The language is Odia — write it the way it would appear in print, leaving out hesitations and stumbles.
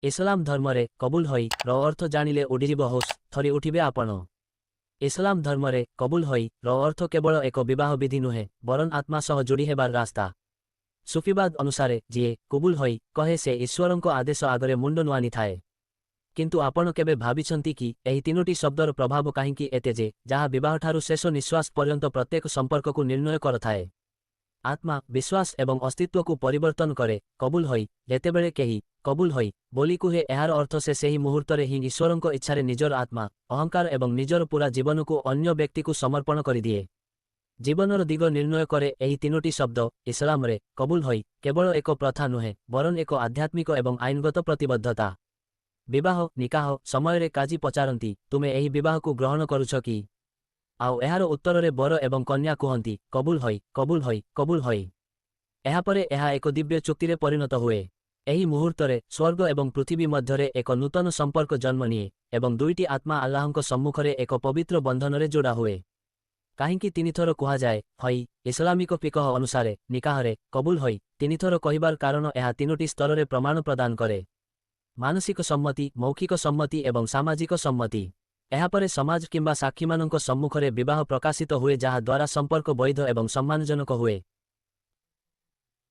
ଇସଲାମ ଧର୍ମରେ କବୁଲ ହଇ ର ଅର୍ଥ ଜାଣିଲେ ଉଡ଼ିଯିବ ହୋସ୍, ଥରି ଉଠିବେ ଆପଣ। ଇସଲାମ ଧର୍ମରେ କବୁଲ ହଇ ର ଅର୍ଥ କେବଳ ଏକ ବିବାହ ବିଧି ନୁହେଁ, ବରଂ ଆତ୍ମା ସହ ଯୋଡ଼ି ହେବାର ରାସ୍ତା। ସୁଫିବାଦ ଅନୁସାରେ ଯିଏ କବୁଲ ହଇ କହେ, ସେ ଈଶ୍ୱରଙ୍କ ଆଦେଶ ଆଗରେ ମୁଣ୍ଡ ନୁଆଁଇଥାଏ। କିନ୍ତୁ ଆପଣ କେବେ ଭାବିଛନ୍ତି କି, ଏହି ତିନୋଟି ଶବ୍ଦର ପ୍ରଭାବ କାହିଁକି ଏତେ ଯେ ଯାହା ବିବାହଠାରୁ ଶେଷ ନିଶ୍ୱାସ ପର୍ଯ୍ୟନ୍ତ ପ୍ରତ୍ୟେକ ସମ୍ପର୍କକୁ ନିର୍ଣ୍ଣୟ କରିଥାଏ, ଆତ୍ମା, ବିଶ୍ୱାସ ଏବଂ ଅସ୍ତିତ୍ୱକୁ ପରିବର୍ତ୍ତନ କରେ? କବୁଲ ହଇ। ଯେତେବେଳେ କେହି କବୁଲ ହଇ ବୋଲି କୁହେ, ଏହାର ଅର୍ଥ ସେ ସେହି ମୁହୂର୍ତ୍ତରେ ହିଁ ଈଶ୍ୱରଙ୍କ ଇଚ୍ଛାରେ ନିଜର ଆତ୍ମା, ଅହଙ୍କାର ଏବଂ ନିଜର ପୁରା ଜୀବନକୁ ଅନ୍ୟ ବ୍ୟକ୍ତିକୁ ସମର୍ପଣ କରିଦିଏ। ଜୀବନର ଦିଗ ନିର୍ଣ୍ଣୟ କରେ ଏହି ତିନୋଟି ଶବ୍ଦ। ଇସଲାମରେ କବୁଲ ହଇ କେବଳ ଏକ ପ୍ରଥା ନୁହେଁ, ବରଂ ଏକ ଆଧ୍ୟାତ୍ମିକ ଏବଂ ଆଇନଗତ ପ୍ରତିବଦ୍ଧତା। ବିବାହ, ନିକାହ ସମୟରେ କାଜୀ ପଚାରନ୍ତି, "ତୁମେ ଏହି ବିବାହକୁ ଗ୍ରହଣ କରୁଛ କି?" ଆଉ ଏହାର ଉତ୍ତରରେ ବର ଏବଂ କନ୍ୟା କୁହନ୍ତି, "କବୁଲ ହଇ, କବୁଲ ହଇ, କବୁଲ ହଇ।" ଏହାପରେ ଏହା ଏକ ଦିବ୍ୟ ଚୁକ୍ତିରେ ପରିଣତ ହୁଏ। ଏହି ମୁହୂର୍ତ୍ତରେ ସ୍ୱର୍ଗ ଏବଂ ପୃଥିବୀ ମଧ୍ୟରେ ଏକ ନୂତନ ସମ୍ପର୍କ ଜନ୍ମ ନିଏ ଏବଂ ଦୁଇଟି ଆତ୍ମା ଆଲ୍ଲାହଙ୍କ ସମ୍ମୁଖରେ ଏକ ପବିତ୍ର ବନ୍ଧନରେ ଯୋଡ଼ା ହୁଏ। କାହିଁକି ତିନିଥର କୁହାଯାଏ ହଇ? ଇସଲାମିକ ଫିକହ ଅନୁସାରେ ନିକାହରେ କବୁଲ ହଇ ତିନିଥର କହିବାର କାରଣ ଏହା ତିନୋଟି ସ୍ତରରେ ପ୍ରମାଣ ପ୍ରଦାନ କରେ: ମାନସିକ ସମ୍ମତି, ମୌଖିକ ସମ୍ମତି ଏବଂ ସାମାଜିକ ସମ୍ମତି। ଏହାପରେ ସମାଜ କିମ୍ବା ସାକ୍ଷୀମାନଙ୍କ ସମ୍ମୁଖରେ ବିବାହ ପ୍ରକାଶିତ ହୁଏ, ଯାହା ଦ୍ୱାରା ସମ୍ପର୍କ ବୈଧ ଏବଂ ସମ୍ମାନଜନକ ହୁଏ।